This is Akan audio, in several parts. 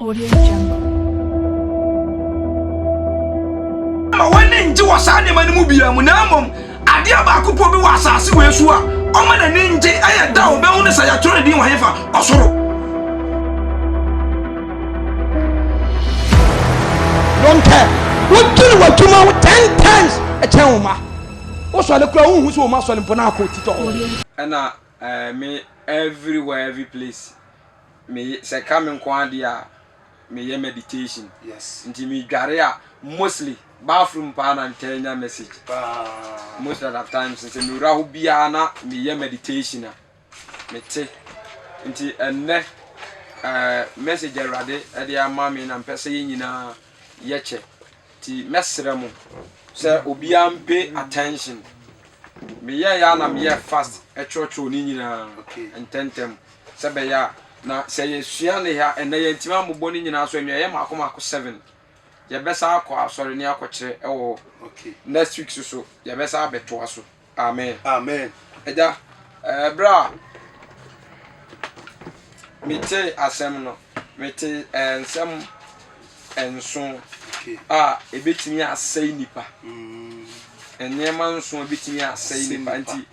Audio Jungle. Ma w'ani ngye wɔ saa nneɛma no mu biara mu, na mmom adeɛ baako pɔ bi wɔ asase wei so a ɔma n'ani ngye ɛyɛ da a ɔbɛhu no sɛ yɛatwerɛ ne din wɔ hefa? Ɔsoro. Don't care. Wodwene w'adwuma ho ten times ɛkyɛn wo mma. Wosɔre koraa wonhu sɛ wo mma sɔre mpo na akɔ titɔ hɔ. Ɛna eh, me everywhere every place me sɛ ka me nko ara deɛ a meyɛ meditation Yes. nti medware a mostly bathroom paa na ntaa nya message Paa. most of the times sɛ mewura hɔ biara na meyɛ meditation a mete nti ɛnnɛ eh, message awurade ɛde ama me na mpɛ sɛ yɛn nyinaa yɛkyɛ nti mɛsrɛ mo sɛ obiara mpe attention meyɛɛ ya na meyɛɛ fast ɛtwerɛtwerɛ ne nyinaa Okay. ntɛntɛm sɛ bɛyɛ a na sɛ yɛsua ne ha ɛnɛ yɛntumi ammobɔ ne nyinaa so ɛnwia yɛ maako maako seven yɛbɛsa akɔ asɔre ne akɔkyerɛ ɛwɔ hɔ next week so so yɛbɛsa abɛtoa so amen Amen. Agya, ɛberɛ a metee asɛm no, metee nsɛm nson a ɛbɛtumi asɛe nipa. Nneɛma nson a ɛbɛtumi asɛe nipa. Nti,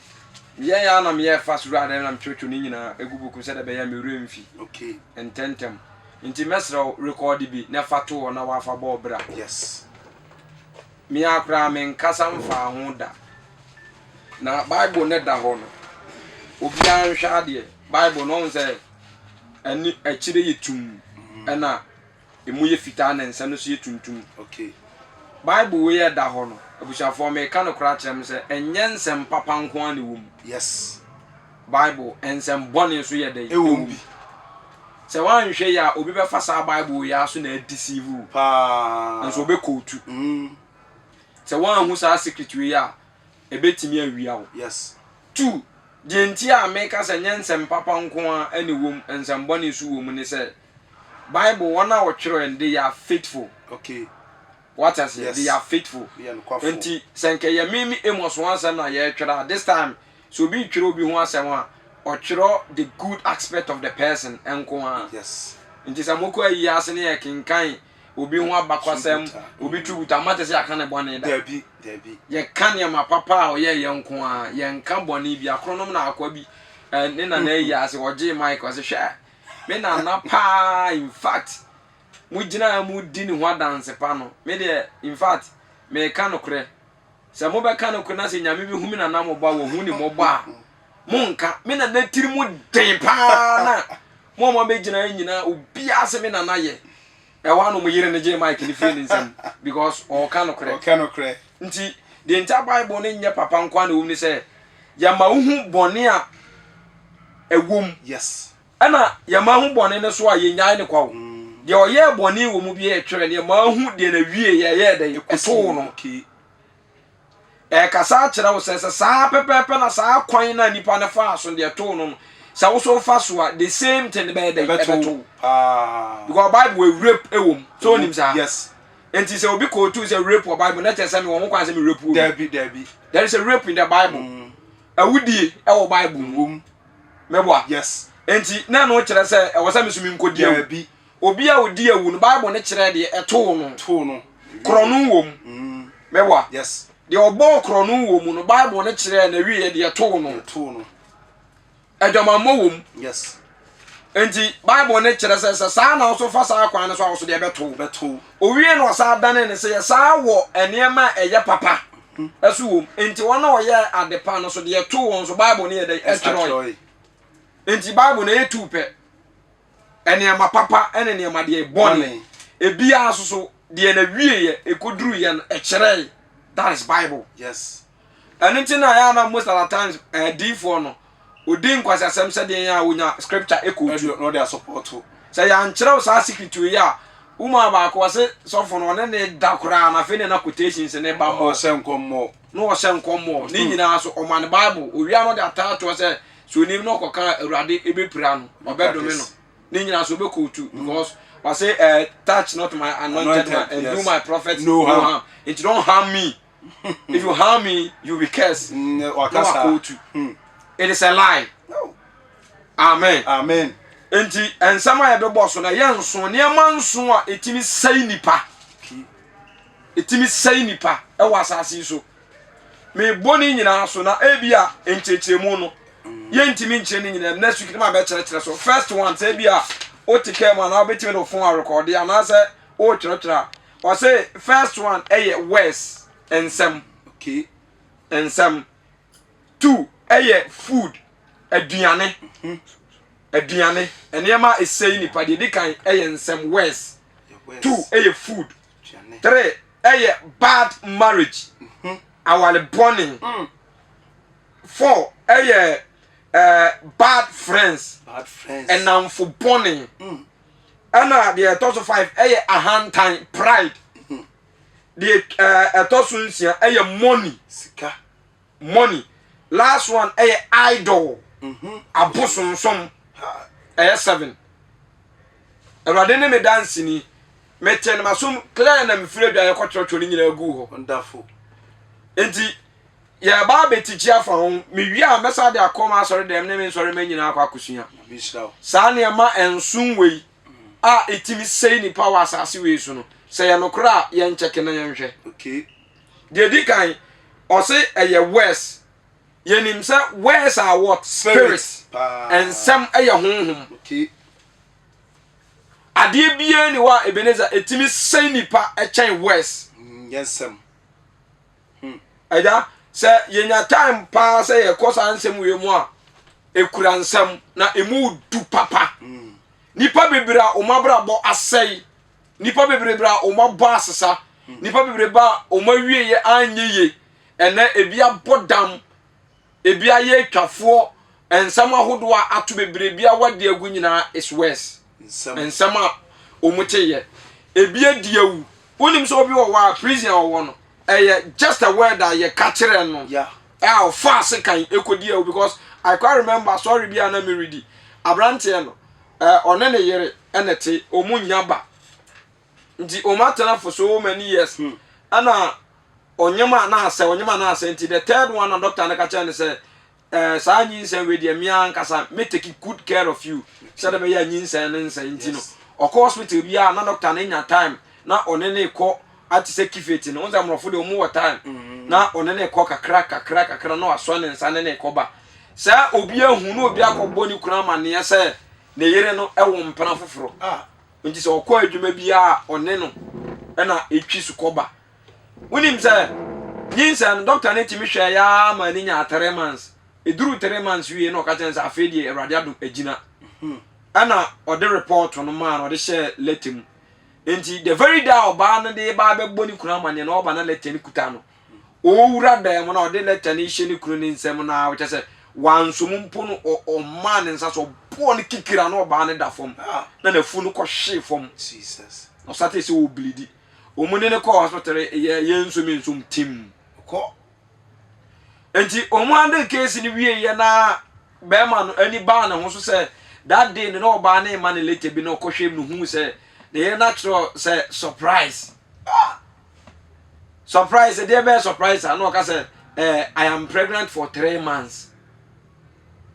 meyɛɛ ara na meyɛɛ fast wura dɛm na metwerɛtwerɛ ne nyinaa egu book mu sɛdeɛ ɛbɛyɛ a me werɛ mfi ntɛntɛm. Nti mɛsrɛ wo, rekɔɔde bi na fa to hɔ na wafa bɔ bra. Yes. Me ara koraa menkasa mfaa ho da. Na Bible no da hɔ no, obiara nhwɛ adeɛ. Bible no, ɔhu sɛ ɛne akyire yɛ tumm, ɛna emu yɛ fitaa na nsa no so yɛ tuntum. Okay. Bible wei a ɛda hɔ no, abusuafoɔ meka no koraa kyerɛ mo sɛ ɛnyɛ nsɛm papa nko ara na ɛwɔ mu. Yes. Bible, nsɛm bɔne nso yɛ dɛn? Ɛwɔ mu bi. Sɛ woanhwɛ yie a, obi bɛfa saa Bible wei ara so na adeceive wo. Paa. Nso ɔbɛkootu. Mm. Sɛ woanhu saa secret wei a, ɛbɛtumi awia wo. Yes. Two, deɛ nti a meka sɛ nyɛ nsɛm papa nko ara na ɛwɔ mu, nsɛm bɔne nso wɔ mu ne sɛ, Bible, wɔn a wɔtwerɛɛ no, they are faithful. Okay. Wate aseɛ? Yes. They are faithful. Wɔyɛ nokwafoɔ. Nti sɛ nka ɛyɛ me me Amos ho asɛm na yɛretwerɛ a, this time sɛ obi retwerɛ obi ho asɛm a, ɔtwerɛ the good aspect of the person nko ara. Yes. Nti sɛ mokɔ ayi ase ne yɛkenkan obi ho abakwasɛm, obi tribute a, moate sɛ yɛaka ne bɔne da? Dabi, dabi. Yɛka nneɛma papa a ɔyɛeɛ nko ara, yɛnka bɔne bi. Akorɔnom na akoa bi eh, ne nana ayi ase, ɔgyee mic, ɔse hwɛ, me nana paa, in fact, mogyina mu di ne ho adanse pa no, me deɛ, in fact, meka nokorɛ, Sɛ mobɛka nokorɛ na sɛ Nyame bɛhu me nana mmɔbɔ a wahu ne mmɔbɔ a, monka. Me nana tiri mu den paa na mo a moabɛgyina ha nyinaa obiara se me nana yɛ. Ɛhɔ a na ɔmo yere no gyee mic no firii ne nsam because ɔɔka nokorɛ. Ɔka nokorɛ. Nti deɛ nti a Bible no nyɛ papa nko ara na ɛwɔ mu ne sɛ yɛma wohu bɔne a ɛwɔ mu. Yes. Ɛna yɛma hu bɔne no so a yɛnyae no kwa o. Deɛ ɔyɛɛ bɔne wɔ mu biara yɛtwerɛ no, yɛma hu deɛ n'awieɛ ɛyɛɛ dɛn, ɛtoo no. Ɛrekasa akyerɛ wo sɛ, sɛ saa pɛpɛɛpɛ na saa kwan no a nipa no faa so deɛ ɛtoo no no, sɛ wo so wofa so a, the same thing bɛyɛ dɛn, ɛbɛto wo. Because Bible wɔ rape ɛwɔ mu. So wonim saa? Yes. Nti sɛ obi kootu sɛ rape wɔ Bible, na kyerɛ sɛ mewɔ ho kwan sɛ me rape obi. Dabi, dabi. There is a rape in the Bible. Awudie ɛwɔ Bible mu. Meboa? Yes. Enti na ɛno kyerɛ sɛ ɛwɔ sɛ me nso menkɔdi awu? Daabi. Obi a ɔdi awu no, Bible no kyerɛ deɛ ɛtoo no. Too no. Korɔno wɔ mu. Mm. Meboa? Yes. Deɛ ɔbɔɔ korɔno wɔ mu no, Bible no kyerɛ n'awieɛ deɛ ɛtoo no. Ɛtoo no. Adwamammɔ wɔ mu. Yes. Enti Bible no kyerɛ sɛ sɛ saa na wo fa saa kwan no so a wo so deɛ ɛbɛto wo. Bɛto wo. Owie na ɔsan dane ne sɛ yɛ saa wɔ nneɛma a ɛyɛ papa ɛso wɔ mu. Enti wɔn a wɔyɛ ade pa no so deɛ ɛto wɔn so Bible no yɛ dɛ ɛtwerɛe. Enti Bible no ɛyɛ tuu pɛ. Nneɛma papa ɛne nneɛma deɛ bɔne. Ebiara nso so deɛ na wie yɛ ɛkɔduru yɛ no ɛkyerɛe. That is Bible. Yes. Ɛno nti na ɛyɛ a na most of the times adiyifoɔ no odi nkwaseasɛm sɛ deɛn a wonya scripture ɛkootu. Na ɔde asɔpɔto. Sɛ yɛankyerɛw saa secret wei a, woman baako ɔse sɔfo no ɔne ne da koraa na afei na na quotations ne ba mmɔ. Ɔhyɛ nkɔmmɔ. Na ɔhyɛ nkɔmmɔ. Ne nyinaa so ɔma no Bible. Owia no ɔde ataatoɔ sɛ sɛ onim na ɔkɔka a Awurade ɛbɛpira no, ɔbɛdome no. Ne nyinaa so ɔbɛkootu because ɔse eh, touch not my anointed one and do my prophet no harm. Nti don't harm me. If you harm me, you be cursed. Mm, Na wakootu. It is a lie. No. Amen. Amen. Enti nsɛm a yɛbɛbɔ so no ɛyɛ nson, nneɛma nson a ɛtumi sɛe nipa. Ɛtumi sɛe nipa ɛwɔ asase yi so. Mebɔ ne nyinaa so na ebi a nkyerɛkyerɛmu no yɛntumi nkyerɛ ne nyinaa. Next week no ma bɛkyerɛkyerɛ so. First one sɛ ebi a wote kaa mu anaa wobɛtumi de wo phone arekɔde anaasɛ woretwerɛtwerɛ a ɔse first one ɛyɛ words nsɛm. Okay. Nsɛm. Two ɛyɛ food aduane. Aduane nneɛma a ɛsɛe nipa deɛ ɛdi kan ɛyɛ nsɛm words. Two ɛyɛ food. Three ɛyɛ bad marriage aware bɔne. Four ɛyɛ ɛɛ bad friends ɛnamfo bɔne. Ɛna deɛ ɛtɔ so five ɛyɛ ahantan pride. Deɛ ɛɛ ɛtɔ so nsia ɛyɛ money. Sika. Money. Last one ɛyɛ idol. Abosonsom. Ɛyɛ seven. Awurade ne me danseni. Mete no masom clear na mefiri adwa yɛkɔtwerɛtwerɛ no nyinaa guu hɔ. Wonderful. Nti yɛba abɛtikyi afa ho. Mewie a mɛsa de akɔ m'asɔre dɛm ne me nsɔre ma nyinaa akɔ akɔsua. Nyame nhyira wo. Saa nneɛma nson wei a ɛtumi sɛe nipa wɔ asase wei so no, sɛ yɛ nokorɛ a yɛnkyɛke na yɛnhwɛ. Okay. Deɛ ɛdi kan, ɔse ɛyɛ words. Yɛnim sɛ words are what? Spirit. Nsɛm yɛ honhom. Okay. Adeɛ biara ni hɔ a Ebenezer ɛtumi sɛe nipa kyɛn words. Nyɛ nsɛm. Agya, sɛ yɛnya time paa sɛ yɛkɔ saa nsɛm wei mu a, ɛkura nsɛm na ɛmu du papa. Nipa bebree a wɔn abrabɔ asɛe Nnipa bebrebe a wɔn abɔ asesa, nnipa bebrebe a wɔn awieɛ anyɛ yie, ɛnɛ ebi abɔ dam, ebi ayɛ atwafoɔ, nsɛm ahodoɔ a ato bebree bi a wɔde agu nyinaa is worse. Nsɛm a wɔn te yɛ. Ebi adi awu. Wonim sɛ obi wɔ hɔ a prison a ɔwɔ no, ɛyɛ just a word a yɛka kyerɛ no. A ɔfa ase kan ekodi awu because I quite remember story bi a na meredi. Aberanteɛ no, ɔne ne yere na ɛte, wɔn nnya ba. Nti wɔn atena for so many years. Ɛna ɔnyem a na asɛ, ɔnyem a na asɛ. Nti the third one na doctor no ka kyerɛ no sɛ, saa nyinsɛn wei deɛ mmea ankasa me take good care of you. Sɛdeɛ bɛyɛ a nyinsɛn no nsɛe nti no, ɔkɔ hospital bi a na doctor no nya time na ɔne ne kɔ ate sɛ kifeti no. Wɔn sɛ mmorɔfo deɛ wɔn wɔ time. Na ɔne ne kɔ kakra kakra kakra na wasɔ ne nsa ne ne kɔ ba. Sɛ obi ahu na obi akɔbɔ ne kunu amanneɛ sɛ ne yere no wɔ mpena foforɔ nti sɛ ɔkɔ adwuma biara a ɔne no na ɛtwi so kɔba. Wonim sɛ nyinsɛn no dɔkta no tumi hwɛeɛ ara ma ne nyaa 3 months. Ɛduruu 3 months wie na ɔka kyerɛ no sɛ afei deɛ Awurade adom agyina. Ɛna ɔde report no maa no ɔde hyɛɛ letter mu. Nti the very day a ɔbaa no de ba abɛbɔ ne kunu amanneɛ na ɔba na letter no kuta no. Ɔrewura dan mu na ɔde lɛtɛ no rehyɛ ne kunu ne nsam no ara, kyerɛ sɛ wansɔ mu mpo no, ɔmaa ne nsa so, ɔbɔɔ no kikiri a na ɔbaa no da fam, na n'afu no kɔhwee fam. Na ɔsatee sɛ ɔrebilidi. Wɔn ne no kɔɔ hospital, yɛ yɛnsom nsom tim. Kɔ. Nti wɔn handle case no wieeɛ na bɛrima no ani baa ne ho so sɛ that day no na ɔbaa no rema no lɛtɛ bi na ɔkɔhwɛ mu no huu sɛ ne yere no atwerɛ sɛ surprise. Ah! Surprise ɛdeɛ bɛyɛ surprise a na ɔka sɛ eh, I am pregnant for 3 months.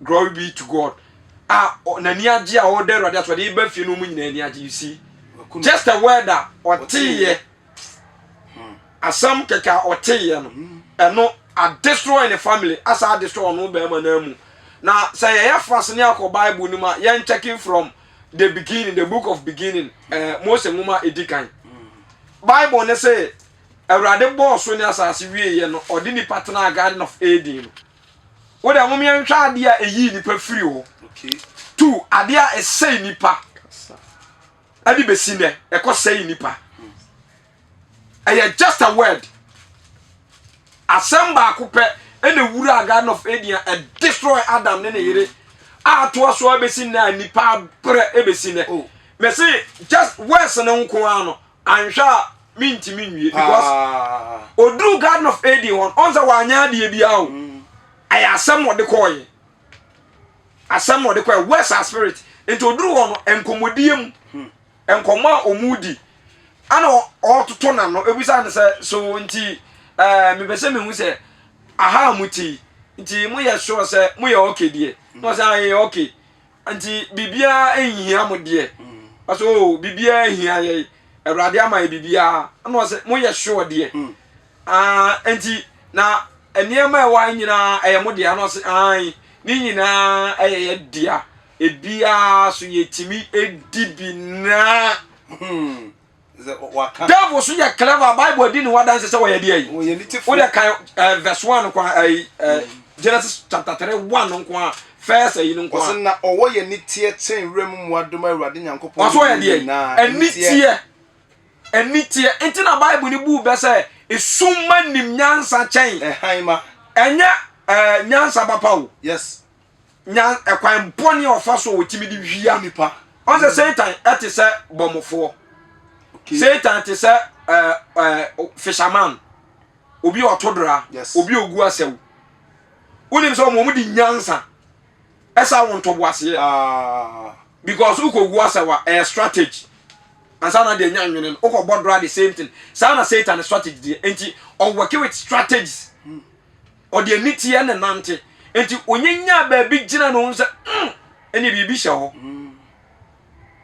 Glory be to God. A n'ani agye a ɔda Awurade ase ɔde ba fie no mu nyinaa ani agye you see. Just a word a ɔteeɛ asɛm kɛkɛ a ɔteeɛ no ɛno a destroy ne family asa a destroy ɔno bɛrima no amu. Na sɛ yɛyɛ fast ne akɔ Bible no mu a yɛn checking from the beginning, the book of beginning, eh, Mose nwoma a ɛdi kan. Bible no se Awurade bɔɔ soro ne asase wieeɛ no, ɔde nipa tenaa Garden of Eden no. Wo deɛ mom yɛnhwɛ adeɛ a ɛyii nipa firi hɔ. Two, adeɛ a ɛsɛe nipa ɛde bɛsi nnɛ, ɛkɔ sɛe nipa. Ɛyɛ just a word. Asɛm baako pɛ ɛna wuraa Garden of Eden a ɛdestroy Adam ne ne yere a atoa so abɛsi nnɛ a nipa abrɛ ɛbɛsi nnɛ. Oh. Mese just words no nko ara no anhwɛ a mentumi nwie because oduru Garden of Eden hɔ no ɔn sɛ wanyɛ adeɛ biara o. Ɛyɛ asɛm na ɔde kɔɔyɛ. Asɛm na ɔde kɔɔyɛ. Words are spirit. Nti oduru hɔ no nkɔmmɔdie mu hmm. Nkɔmmɔ a wɔredi ana ɔretoto n'ano ebisa no sɛ so nti ɛɛ mepɛ sɛ mehu sɛ aha a mo ti nti moyɛ sure sɛ moyɛ okay deɛ na ɔsɛ ah yɛyɛ okay. Nti biribiara nhia mo deɛ? Ɔsɛ o biribiara nhia yɛn. Awurade ama yɛ biribiara. Ɛna ɔsɛ moyɛ sure deɛ? Ah, nti na nneɛma a ɛwɔ ha nyinaa ɛyɛ mo dea? Ɛna ɔsɛ ae, ne nyinaa ɛyɛ yɛ dea. Ebiara so yɛtumi di bi naa. Devil so yɛ clever. Bible adi ne ho adanse sɛ wɔyɛ deɛ yi. Wode kan eh, verse 1 nko a eh, eh, Genesis chapter 3 1 nko a first ayi no nko a. Ɔsɛ na ɔwɔ yɛ niteɛ kyɛn wuram mmoadoma Awurade Nyankopɔn Ɔsɛ ɔyɛ deɛ yi. Aniteɛ. Aniteɛ. Nti na Bible no buu bɛ sɛ esum ma nim nyansa kyɛn. Ɛhan ma. Ɛnyɛ eh, nyansa papa o. Yes. Nya ɛkwan bɔne a ɔfa so a ɔtumi de wia nipa. Ɔn sɛ Satan ɛte sɛ bɔmmɔfoɔ. Satan te sɛ ɛɛ ɛɛ fisherman. Obi a ɔto dra, obi a ogu asau. Wonim sɛ wɔn de nyansa ɛsa wɔn ntɔboaseɛ. Ah. Because wokɔ gu asau a ɛyɛ strategy. Ansa na deɛ nya nwene no wokɔ bɔ dra the same thing. Saa na Satan strategy deɛ. Nti ɔwork with strategies. Ɔde aniteɛ na ɛnante. Enti onya nyaa baabi gyina na ohun sɛ, mm, ɛne biribi hyɛ hɔ.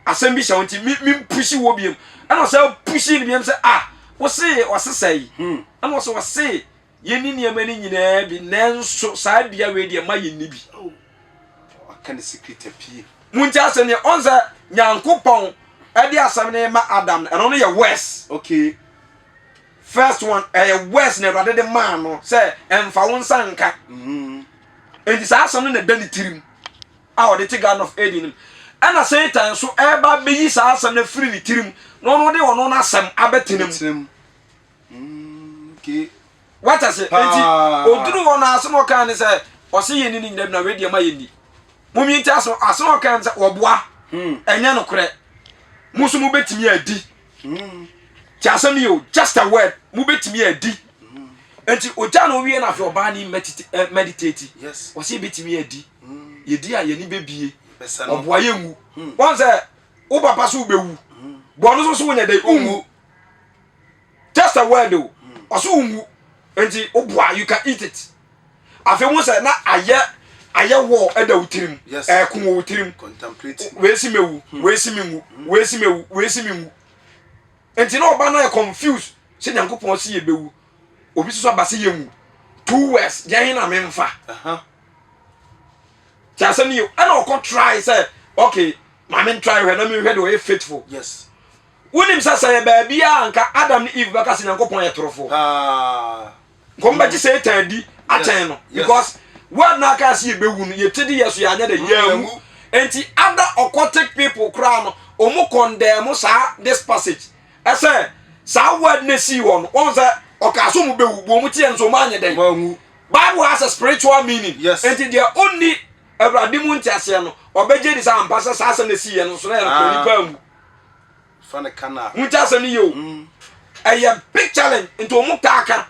Asɛm bi hyɛ hɔ nti me me mpusi wɔ biem. Ɛna ɔsɛ pusi no biem sɛ, ah, wose ɔse sɛe. Ɛna ɔsɛ ɔse yɛni nneɛma no nyinaa bi nanso saa dua wei deɛ ma yɛnni bi. Waka ne secret apue. Monti asɛm deɛ ɔn sɛ Nyankopɔn ɛde asɛm no ma Adam no ɛno no yɛ worse. Okay. First one ɛyɛ words na Awurade de maa no sɛ ɛnfa wo nsa nka. Mm-hmm. Enti saa asɛm no na ɛda ne tirim a ɔde te Garden of Eden mu. Ɛna Satan nso ɛreba abɛyi saa asɛm no afiri ne tirim na ɔno de ɔno n'asɛm abɛtena mu. Mm, Wata se enti oduru hɔ no asɛm a ɔkaa ne sɛ ɔse yɛnni ne nyina bi na wei deɛ ma yɛnni. Mom yɛnti asɛm asɛm a ɔkaa ne sɛ wɔboa ɛnyɛ nokorɛ mo nso mobɛtumi adi. Ti asɛm yi o, just a word, mobɛtumi adi. Nti ogya na owie na afei ɔbaa ne eh, meditate. Yes. Ɔsɛ yɛbɛtumi adi. Yɛdi a yɛni bɛbie. Bɛsɛ no. Ɔboa yɛnwu. Wɔn sɛ wo papa so wobɛwu. Bɔ no so so wonyɛ dɛ wonwu. Just a word o. Ɔso wonwu. Nti woboa you can eat it. Afei wo sɛ na ayɛ ayɛ wɔ ɛda wo tirim. Yes. Ɛko wɔ wo tirim. Contemplate. Wei si mewu, wei si menwu, wei si mewu, wei si menwu. Nti na ɔba no ayɛ confused sɛ Nyankopɔn se yɛbɛwu, obi nso aba sɛ yɛnwu. Two words, deɛ he na memfa? Nti asɛm no yɛ ɛna ɔkɔ try sɛ okay ma men try hwɛ na menhwɛ deɛ ɔyɛ faithful. Yes. Wonim sɛ sɛ yɛ baabi a nka Adam ne Eve bɛka sɛ Nyankopɔn yɛ torofoɔ. Paa. Nkɔm bɛgye Satan adi akyɛn no because word no aka sɛ yɛbɛwu no yɛte di yɛ so yɛanyɛ dɛ yɛanwu. Nti other occultic people koraa no ɔmo condemn saa this passage ɛsɛ saa word no esii hɔ no wɔn sɛ ɔkaa sɛ ɔmo bɛwu bu ɔmo te yɛ no so ɔmo anyɛ dɛn. Bible has a spiritual meaning. Yes. Nti deɛ ɔnni Awurade mu nteaseɛ no ɔbɛgye di sɛ ampa sɛ saa asɛm no esii yɛ no so na yɛ no kora nipa anwu. Fa no ka na. Mo nti asɛm no yie o. Ɛyɛ big challenge nti wɔn taa ka.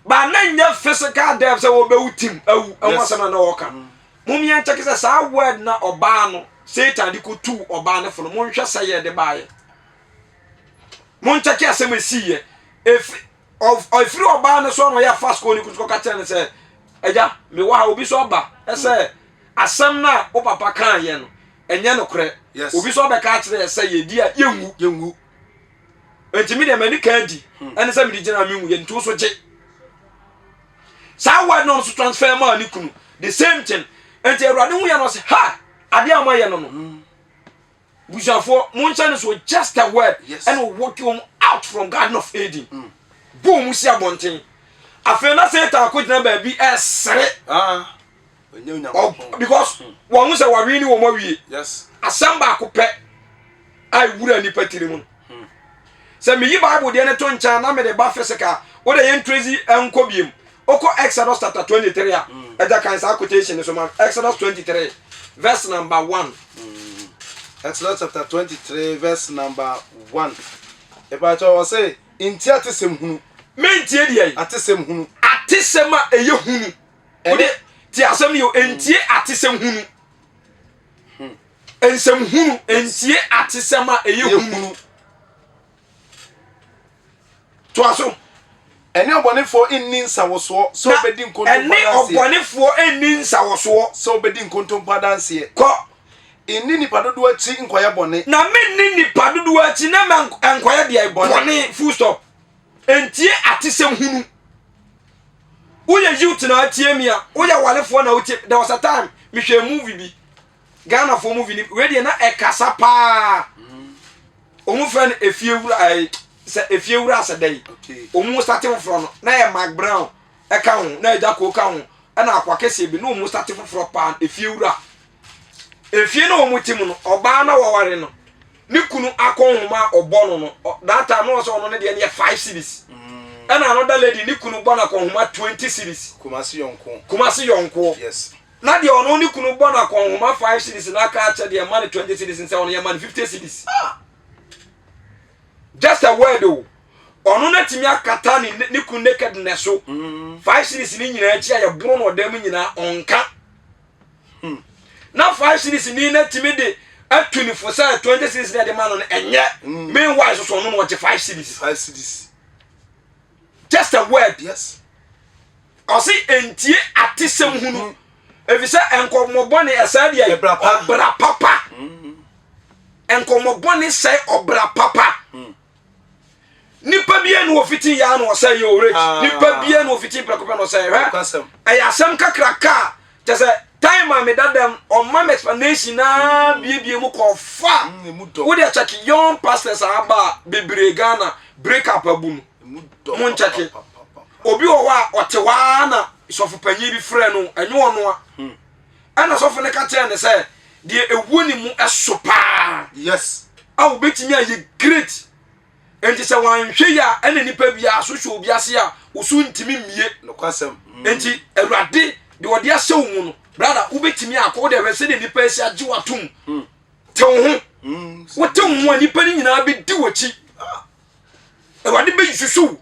Ba na nyɛ physical death sɛ wɔbɛwu tim awu ɛho asɛm na na wɔka. Mo yɛn kyɛke sɛ saa word na ɔbaa no Satan de kɔtuu ɔbaa no fo no monhwɛ sɛ yɛ de baayɛ. Mo nkyɛke asɛm esi yɛ. Efi ɔfiri ɔbaa no so na ɔyɛ fast kɔ ne kutu kɔka kyerɛ no sɛ agya mewɔ ha obi so aba ɛsɛ asɛm no a wo papa kaa yɛ no ɛnyɛ nokorɛ. Yes. Obi nso abɛka akyerɛ yɛ sɛ yɛdi a yɛnwu. Yɛnwu. Nti me deɛ m'ani ka adi ɛne sɛ mede gyina menwu yɛ nti wo so gye. Saa word no nso transfer maa ne kunu the same thing. Nti awurade hu yɛ no ɔsɛ ha adeɛ a moayɛ no no. Busuafoɔ monhyɛ no so just a word Yes. ɛna ɔwɔke wɔn out from garden of Eden. Bɔ wɔn si abɔnten. Afei na Satan akɔgyina baabi ɛresere. Ah. Because wɔn ho sɛ wɔawe ne wɔn awie. Yes. Asɛm baako pɛ a ewura nipa tiri mu no. Sɛ meyi Bible deɛ no to nkyɛn na mede ba physical, wode yɛn tracy nkɔ biem. Wokɔ Exodus chapter 23 a, ɛgya kan saa quotation no so ma Exodus 23 verse number 1. Exodus chapter 23 verse number 1. Ìpàtɛ ɔsɛ nti atesɛm hunu. Mentie deɛ yi. Atesɛm hunu. Atesɛm a ɛyɛ hunu. Wode te asɛm no yɛ ntie atesɛm hunu. Nsɛm hunu ntie atesɛm a ɛyɛ hunu. Toa so. Ɛne ɔbɔnefoɔ nni nsawɔsoɔ sɛ ɔbɛdi nkontompo adanseɛ. Ɛne ɔbɔnefoɔ nni nsawɔsoɔ sɛ ɔbɛdi nkontompo adanseɛ. Kɔ. Nni nnipa dodoɔ akyi nkɔyɛ bɔne. Na menni nnipa dodoɔ akyi na ma nkɔyɛ deɛ? Bɔne. Full stop. Ntie atesɛm hunu. Woyɛ youth na atie mi a, woyɛ walefoɔ na wotie. There was a time mehwɛ movie bi, Ghanafoɔ movie ni wei deɛ na ɛkasa paa. Wɔn fɛ no efie wura ɛɛ sɛ efie wura asɛ dɛ yi. Wɔn starte foforɔ no na yɛ Mark Brown ɛka ho na Agya Koo ka ho ɛna akwa kɛseɛ bi na wɔn starte foforɔ paa, efie wura. Efie na wɔn te mu no, ɔbaa na wɔware no, ne kunu akɔ nhoma a ɔbɔ no no, that time na ɔsɛ ɔno ne deɛ no yɛ 5 cedis. Ɛna another lady ne kunu bɔ no akɔnhoma 20 cedis. Kumasi yɔnko. Kumasi yɔnko. Na deɛ ɔno ne kunu bɔ no akɔnhoma 5 cedis na aka akyɛ deɛ ma no 20 cedis nsɛ ɔno yɛ ma no 50 cedis. Just a word o. Ɔno na tumi akata ne kunu nakedness so. 5 cedis ne nyinaa akyi a yɛboro no ɔdan mu nyinaa ɔnka. Na 5 cedis ni na tumi de atu ne fo sɛ 20 cedis na ɛde ma no no ɛnyɛ. Meanwhile soso ɔno na ɔgye 5 cedis. 5 cedis. Just a word. Ɔsi ntie atesɛm hunu efisɛ nkɔmmɔbɔne ɛsɛ deɛ Ɛbra pa. Ɔbra papa. Nkɔmmɔbɔne sɛ ɔbra papa. Nipa bia na ofiti ya na ɔsɛ yɛ owurɛ. Nipa bia na ofiti prɛko pɛ na ɔsɛ hwɛ. Nokwasɛm. Ɛyɛ asɛm kakraka a kyɛ sɛ time a meda dɛm ɔma me explanation naa biebie mu kɔ fa. Emu dɔ. Wode akyɛke young pastors a aba a bebree Ghana break up abu no. Emu dɔ. Mo nkyɛke. Pa, pa, pa, pa. Obi wɔ hɔ a ɔte hɔ ara na sɔfo panyin bi frɛ no, ɛnyɛ ɔno a ɛna sɔfo no ka kyerɛ no sɛ deɛ ɛwɔ ne mu ɛso paa a wobɛtumi ayɛ great, nti sɛ wanhwɛ yi a ɛna nipa biara so hyɛ obi ase a woso ntumi mmie. Nokwasɛm. Nti Awurade deɛ ɔde ahyɛ wo mu no, brother, wobɛtumi akɔ. Wode hwɛ sɛdeɛ nipa asi agye watom. Te wo ho. Wote wo ho a, nipa no nyinaa bɛdi w'akyi. Awurade bɛsusu wo.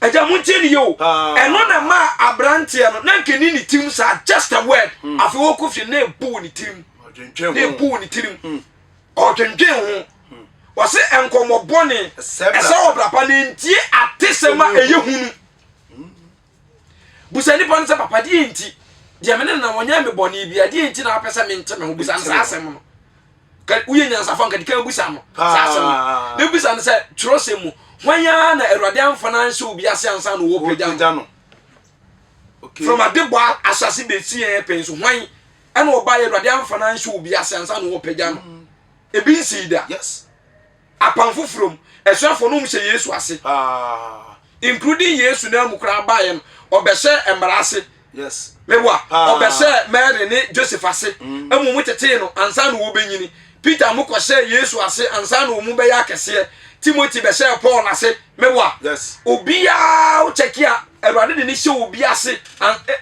Agya, montie ne yie o. Paa. Ɛno na ma aberanteɛ no na nkɛni ne tirim saa. Just a word. Afei wɔkɔ fie na ɛbu wɔ ne tirim. Ɔdwendwen na ho. ɛbu wɔ ne tirim, ɔdwendwen ho. Ɔse nkɔmmɔ bɔne ɛsɛ bra. Ɛsɛ ɔbra pa na ntie atesɛm a ɛyɛ hunu. Busa nipa no sɛ, papa, deɛ nti deɛ mene na wɔnyɛ me bɔne bi a, deɛ nti na wapɛ sɛ mente me ho? Busa no saa asɛm no. Woyɛ nyansafo anka di kan busa no saa asɛm no. Na busa no sɛ, twerɛsɛm mu hwan ara na Awurade amfa no anhyɛ obi ase ansa na wɔpagya no? Wɔpagya no. Okay. From adebɔ asase bɛsi yɛn pɛn so, hwan ɛna ɔba yɛ Awurade amfa no anhyɛ obi ase ansa na wɔpagya no? Ebi nsii da. Apam foforɔ mu, asuafoɔ no hyɛ Yesu ase, including Yesu na mu koraa baeɛ no, ɔbɛhyɛ mmara ase. Meboa. Ɔbɛhyɛ Mary ne Joseph ase ɛmu mu tetee no ansa na wɔbɛnyini. Peter mo kɔhyɛ Yesu ase ansa na wɔn bɛyɛ akɛseɛ. Timothy bɛhyɛ Paul ase. Meboa. Obiara wokyɛke a, Awurade de ne hyɛ obi ase.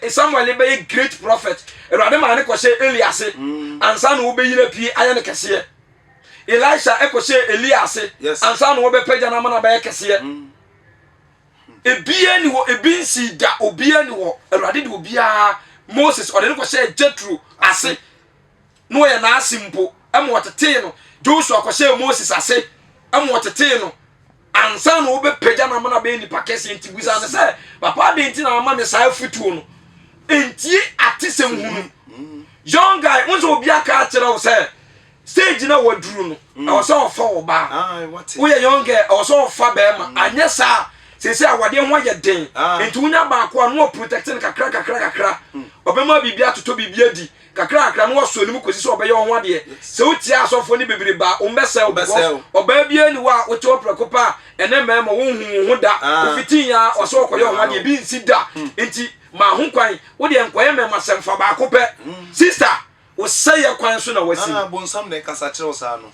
Samuel bɛyɛ great prophet, Awurade maa ne kɔhyɛ Eli ase ansa na wɔbɛyina pie ayɛ no kɛseɛ. Elisha ɛkɔhyɛ Elia ase ansa na wɔbɛpagya no ama no abɛyɛ kɛseɛ. Ebia ni hɔ, ebi nsi da. Obia ni hɔ Awurade de obiara. Moses, ɔde no kɔhyɛ Jethro ase na ɔyɛ n'ase mpo ɛma ɔtetee no. Joshua kɔhyɛ Moses ase ɛma ɔtetee no ansa na wɔbɛpagya no ama no abɛyɛ nipa kɛseɛ. Nti busa no sɛ, papa, adɛn nti na ama me saa afotuo no? Ntie atesɛm hunu. Young guy, wo sɛ obi aka akyerɛ wo sɛ stage na waduru no, ɛwɔ sɛ ɔfa ɔbaa. Ah, wate. Woyɛ young girl, ɛwɔ sɛ ɔfa bɛrima. Anyɛ saa, sɛsɛ awadeɛ ho ayɛ den. Nti wonya baako a na waprotect no kakra kakra kakra, ɔbɛma biribi atotɔ, biribi adi kakra kakra na wasɔ anim kɔsi sɛ ɔbɛyɛ ɔho adeɛ. Sɛ wotie asɔfoɔ no bebree ba, wombɛsɛ wo, because Ɔmbɛsɛe wo. ɔbaa biara ni hɔ a wote hɔ prɛko pa a ɛnɛ mmarima wonhu wo ho da. Ofitii a ɔsɛ ɔkɔyɛ ɔho adeɛ bi nsi da. Nti ma ho kwan. Wodeɛ nkɔyɛ mmarima sɛm, fa baako pɛ. Sister, wosɛeɛ kwan so na wasi. Ah, bonsam na ɛkasa kyerɛ wo saa no.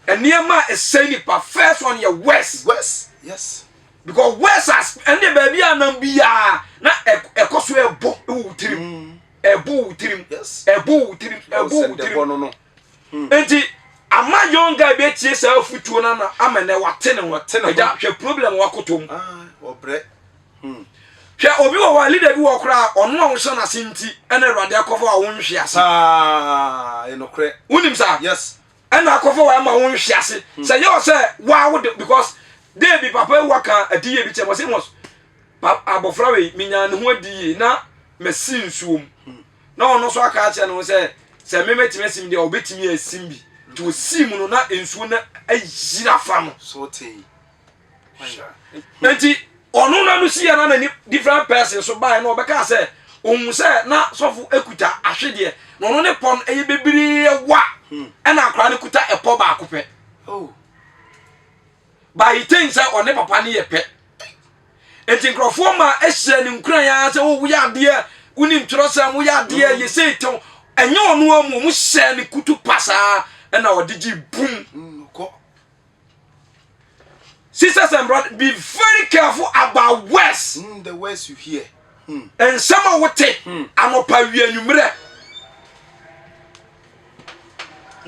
Nneɛma a ɛsɛe nipa, first one yɛ worse. Worse, yes. Because worse as ɛnde baabi a nam biara na ɛkɔ so ɛbɔ wɔ wo tirim, ɛbɔ wo tirim, ɛbɔ wo tirim, ɛbɔ wo Sɛ tirim. bɔ no no. Nti ama young guy bi atie saa afutuo no na ama nɛ wate ne ho. Wate ne ho. Agya, hwɛ problem wakoto mu. Ah, ɔbrɛ. Hwɛ, obi wɔ hɔ a, leader bi wɔ hɔ koraa, ɔno a wohyɛ n'ase nti ɛna Awurade akɔfa a wonhwe ase. Paa, ɛyɛ nokorɛ. Wonim saa? Yes. Ɛna akɔfa wɔ ama wonhwe ase sɛ yɛ wɔ sɛ waa wo de, because day bi papa yi waka adiyie bi kyerɛ me. Ɔsɛ Amos, abɔfra wei menyaa ne ho adiyie na masi nsuo mu na ɔno nso aka akyerɛ ne ho sɛ Sɛ me mɛtumi asim deɛ ɔbɛtumi asim bi. Nti ɔsii mu no na nsuo no ayiri afa no. So tee. Nti ɔno na no siiɛ na n'ani different person so baeɛ na ɔbɛkaa sɛ ohun sɛ na sɔfo ekuta ahwedeɛ na ɔno ne pɔ no ɛyɛ bebree wa hmm. ɛna akwaraa no kuta ɛpɔ baako pɛ. Oh. But he think sɛ ɔne papa no yɛ pɛ. Nti nkurɔfoɔ ma ɛhyɛ ne nkuran ara sɛ oh woyɛ adeɛ wonim twerɛsɛm woyɛ adeɛ mm. yɛ sei tew ɛnyɛ ɔno amu ɔmo hyɛ ne kutu pa saa ɛna ɔde gye bum. Mm, Sisters and brothers, be very careful about words. The words you hear. Nsɛm a wote hmm. anɔpa wia anwummerɛ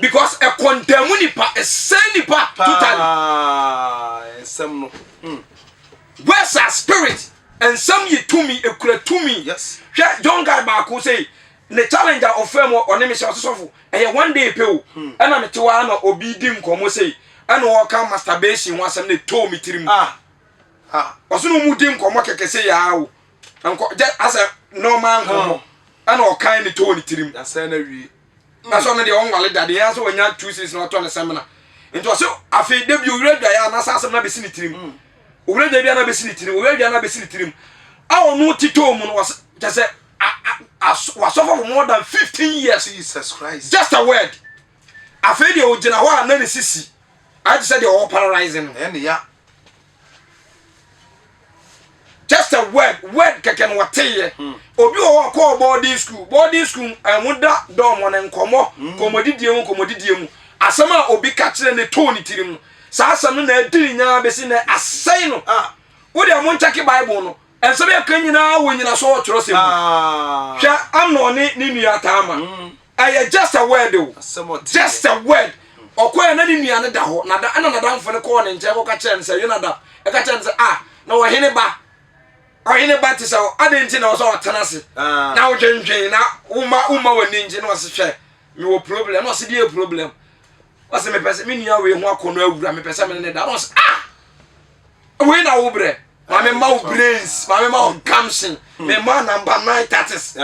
because ɛkɔndɛmu nipa ɛsɛn nipa totally. Nsɛm no. Words are spirit. Nsɛm yɛ tumi ekura tumi. Yes. Hwɛ John guy baako sɛ ne challenge a ɔfɛ mu ɔne me hyɛ ɔsosɔfo ɛyɛ one day pɛ o hmm. ɛna mete hɔ ara na obi di nkɔmmɔ sei ɛna ɔka masturbation ho asɛm na ɛtɔɔ me tirim ah. Ah. Ɔso na ɔmu di nkɔmmɔ kɛkɛ sɛ yaa o nkɔ gye asɛ normal nkɔmmɔ hmm. ɛna ɔkan ne tɔɔ ne tirim na sɛ ɔno deɛ ɔnwale da deɛ sɛ ɔnya 2 cedis na ɔtɔ ne sɛmina nti ɔsɛ afei da bi owura dwaeɛ anaasɛ asɛm no abɛsi ne tirim hmm. owura dwaeɛ bi ana abɛsi ne tirim owura dwaeɛ ana abɛsi ne tirim a ɔno titɔɔ mu no ɔsɛ kyɛ sɛ wasɔfo for more than 15 years. Jesus Christ. Just a word. Afei deɛ ogyina hɔ a na ne sisi ayɛ te sɛ deɛ ɔwɔ paralyzing no. Ɛne ya. Just a word, word kɛkɛ no wɔteeɛ. Hmm. Obi wɔ hɔ ɔkɔɔ boarding school, boarding school ɛho da dɔm wɔ ne nkɔmmɔ, hmm. nkɔmmɔdidie mu nkɔmmɔdidie mu. Asɛm a obi ka kyerɛ ne too ne tirim no, saa asɛm no na adi ne nyaa bɛsi na asɛe no. Ah. Wo deɛ monkyɛke Bible no. Nsɛm a yɛka nyinaa wɔ nyinasoɔ wɔ twerɛsɛm mu. Ah. Hwɛ Amnon ne ne nua Tamar. Mm. Ɛyɛ just a word o. Just a word. Ɔkɔɛ na ne nua no da hɔ. Nada ɛna nadamfo no kɔɔ ne nkyɛn kɔka kyerɛ no sɛ Yonadab ɛka kyerɛ no sɛ ah na ɔhene ba ɔhene ba te sɛ adɛn nti na ɔsɛ ɔtena ase ah. na wodwendwen na woma woma w'ani ngye na ɔse hwɛ mewɔ problem na ɔse deɛ problem ɔse mepɛ sɛ me nua wei ho akɔnnɔ awura mepɛ sɛ mene ne da na ɔse ah wei na wo brɛ maame ma wo brains maame ma wo gumption hmm. me ma number nine tatis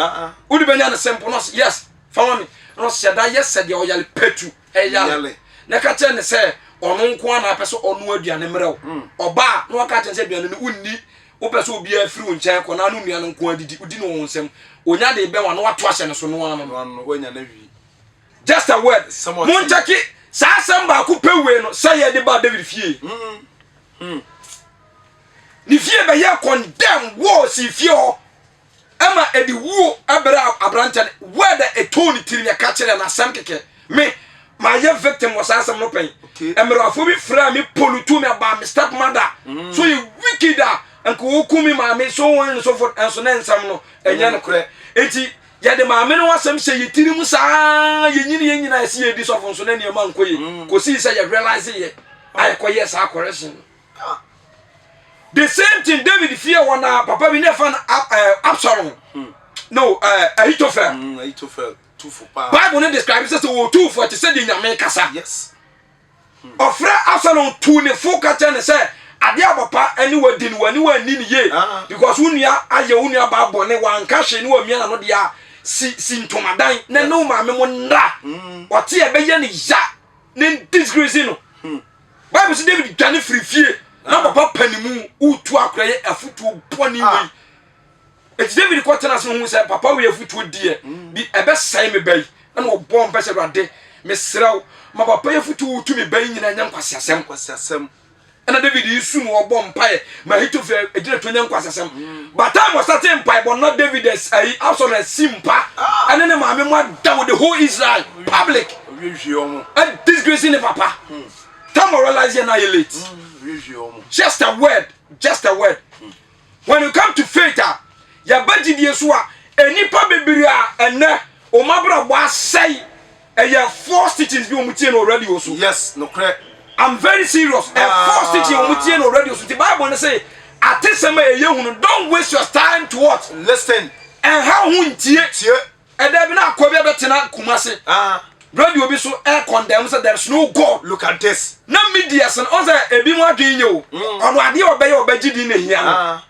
wode bɛnya no simple no yes fa ma me na ɔsɛ da yɛ sɛ deɛ ɔyale pɛtu ɛyale na ka kyerɛ ne sɛ ɔno nko a na apɛ sɛ ɔno aduane mmerɛ wo hmm. ɔbaa na waka kyerɛ sɛ aduane no wonni wopɛ sɛ obiara firi wo nkyɛn kɔ na no nua no nko adidi wodi no wɔ wo nsam onya de bɛn wa na wato ahyɛ no so no ano no just a word monkyɛke saa asɛm baako pɛ wei no sɛ yɛde ba David fie mm. mm. ne fie bɛyɛ condemn wɔ si fie hɔ ɛma ɛde wuo ɛbrɛ aberanteɛ no word a ɛtɔɔ ne tirim yɛka kyerɛ no asɛm kɛkɛ me mayɛ victim wɔ saa asɛm no pɛn mmerɛwafoɔ bi frɛ me polutu me about me step mother mm. so yɛ wicked a nka wɔku me maame so on and so forth ɛnso ne nsɛm no ɛnyɛ nokorɛ enti Yɛde maame no asɛm hyɛ yɛ tiri mu saa yɛnyini yɛn nyinaa yɛsi yɛdi sɔfo nso na nneɛma nkɔ yie mm. kɔsii sɛ yɛ realize yɛ a yɛkɔyɛɛ saa correction no the same thing David fie wɔ na papa bi ne ɛfa no eh, Absalom hmm. no eh, Ahithophel mm, Ahithophel tufo paa Bible no describe sɛ sɛ wɔtu fo te sɛ deɛ Nyame kasa yes Ɔfrɛɛ Absalom tuu ne fo ka kyerɛɛ no sɛ, Adeɛ a papa ne wo adi no, w'ani wanni no yie, ah. because wo nua ayɛ wo nua baa bɔne, wanka hwee ne wamia n'ano deɛ a, si si ntomadan na ne wo maame mo nna. Mm. Ɔte a ɛbɛyɛ no ya ne disgrace no. Hmm. Bible sɛ David dwane firi fie na ah. papa pa ne mu wotu akora yɛ afotuo bɔne ah. wei. Enti David kɔ tena ase no hu sɛ papa wei afutuo deɛ mm. bi ɛbɛsɛe me ba yi ɛna ɔbɔ mpɛ sɛ Awurade mesrɛ wo ma papa yi afutuo wotu me ba yi nyinaa nyɛ nkwaseasɛm nkwaseasɛm ɛna David yi su no ɔbɔ mpaeɛ ma Ahitofel gyina tuo nyɛ nkwaseasɛm mm. but time ɔsate mpaebɔ na David ayi Absalom asi mpa ah. ɛne ne maame mu ada wɔ the whole Israel public ɛ disgrace ne papa hmm. time ɔrealize yɛ na ayɛ late hmm, just a word just a word hmm. When you come to faith a, yɛba gyidie so a, nnipa bebree a ɛnɛ wɔn abrabɔ asɛe, ɛyɛ false teachings bi wɔn tie no wɔ radio so. Yes, nokorɛ. I'm very serious. Ɛ false teaching wɔn tie no wɔ radio so. Nti Bible no se, atesɛm a ɛyɛ hu no, don't waste your time to what? Listen. Ɛnha wo ho ntie. Tie. Ɛda bi na akoa bi abɛtena Kumasi. Ah. Radio bi so ɛ condemn sɛ there is no God. Look at this. Na media sɛ ɔn sɛ ebi mu adwene nyɛ o. Mm. Ɔno adeɛ ɔbɛyɛ ɔbɛgye din na ehia no. Ah.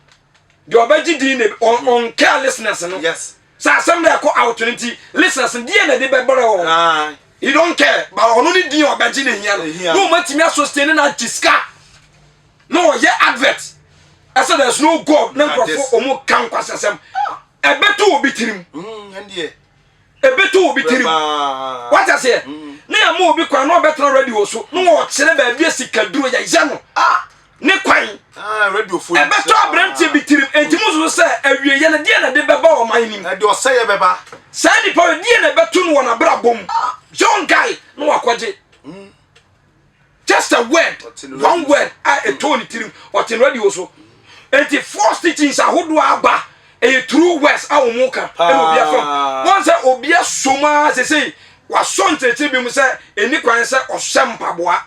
Deɛ ɔbɛgye din na ɔn ɔn care listeners no. Yes. Sɛ asɛm na ɛkɔ out no nti listeners no deɛ na ɛde bɛbrɛ wɔn. You don't care but ɔno ne din a ɔbɛgye na ehia no. Na wɔn atumi asustain na agye sika na ɔyɛ advert ɛsɛ there is no God na nkurɔfoɔ wɔn ka nkwasasɛm ɛbɛto obi tirim. Mm, Ɛbɛto obi tirim. Wate aseɛ? Mm. Na yɛma obi kwan na ɔbɛtena radio so na ɔkyerɛ baabi a sikaduro yɛyɛ no. Ah. Ne kwan. Ah, ɛbɛtɔ aberanteɛ bi tirim. Enti mo nso sɛ awieɛ no deɛ na ɛde bɛba ɔman no mu. Ɛde ɔsɛeɛ bɛba. Saa nipa no deɛ na ɛbɛto no wɔ n'abrabɔ mu. Ah. Young guy na wakɔgye. Mm. Just a word, one word a ɛtɔɔ ne tirim, ɔte no radio so. Enti false teachings ahodoɔ aba, ɛyɛ true words a wɔn ka ɛna obi afam. Wɔn sɛ obi asom ara sesei wasɔ nkyerɛkyerɛ bi mu sɛ ɛni kwan sɛ ɔhyɛ mpaboa.